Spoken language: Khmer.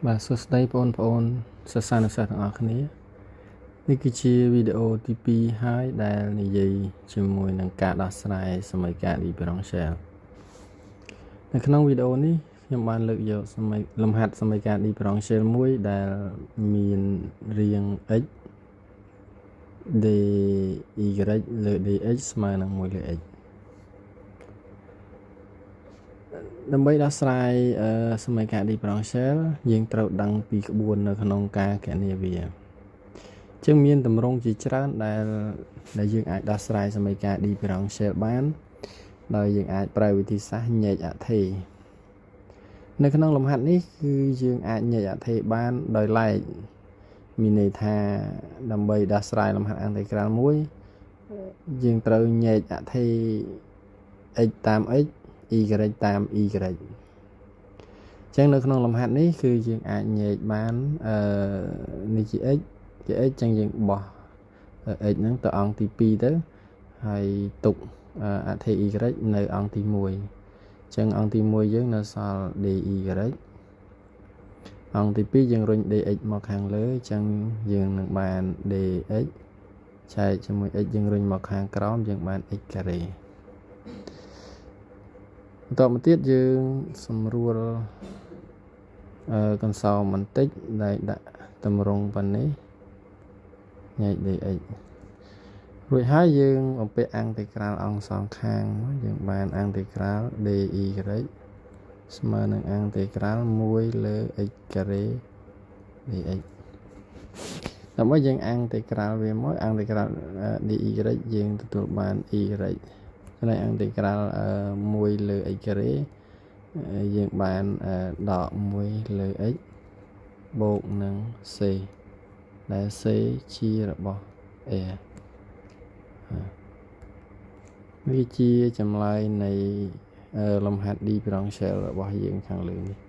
បាទសួស្តីបងប្អូនសិស្សានុសិស្សទាំងអស់គ្នានេះគឺជាវីដេអូទី2ហើយដែលនិយាយជាមួយនឹងការដោះស្រាយសមីការ differential នៅក្នុងវីដេអូនេះខ្ញុំបានលើកយកសមីលំហាត់សមីការ differential មួយដែលមានរាង x dy លើ dx ស្មើនឹង1លើ x ដើម្បីដោះស្រាយសមីការ differential យើងត្រូវដឹងពីក្បួននៅក្នុងការគណនាវាអញ្ចឹងមានទម្រង់ជាច្រើនដែលដែលយើងអាចដោះស្រាយសមីការ differential បានដោយយើងអាចប្រើវិធីសាស្ត្រញែកអថេរនៅក្នុងលំហាត់នេះគឺយើងអាចញែកអថេរបានដោយឡែកមានន័យថាដើម្បីដោះស្រាយលំហាត់អង់តេក្រាលមួយយើងត្រូវញែកអថេរ x តាម x y តាម y អញ្ចឹងនៅក្នុងលំហាត់នេះគឺយើងអាចញែកបានអឺនេះជា x ជា x អញ្ចឹងយើងបោះ x ហ្នឹងទៅអង្គទី2ទៅហើយទុកអថេរ y នៅអង្គទី1អញ្ចឹងអង្គទី1យើងនៅសល់ dy អង្គទី2យើងរុញ dx មកខាងលើអញ្ចឹងយើងនឹងបាន dx ចែកជាមួយ x យើងរុញមកខាងក្រោមយើងបាន x ការ៉េបន្តមកទៀតយើងសម្រួលអឺកន្សោមបន្តិចដែលដាក់តម្រង់ប៉ុណ្នេះញែក dx រួចហើយយើងបំពាក់អង់តេក្រាលអង្គសងខាងយើងបានអង់តេក្រាល dy ស្មើនឹងអង់តេក្រាល1លើ x ការ៉េ dx ដើម្បីយើងអង់តេក្រាលវាមកអង់តេក្រាល dy យើងទទួលបាន y ចំណែកអង់តេក្រាល1លើ x ការ៉េយើងបានដក1លើ x បូកនឹង c ដែល c ជារបស់ a វាជាចម្លើយនៃលំហាត់ differential របស់យើងខាងលើនេះ។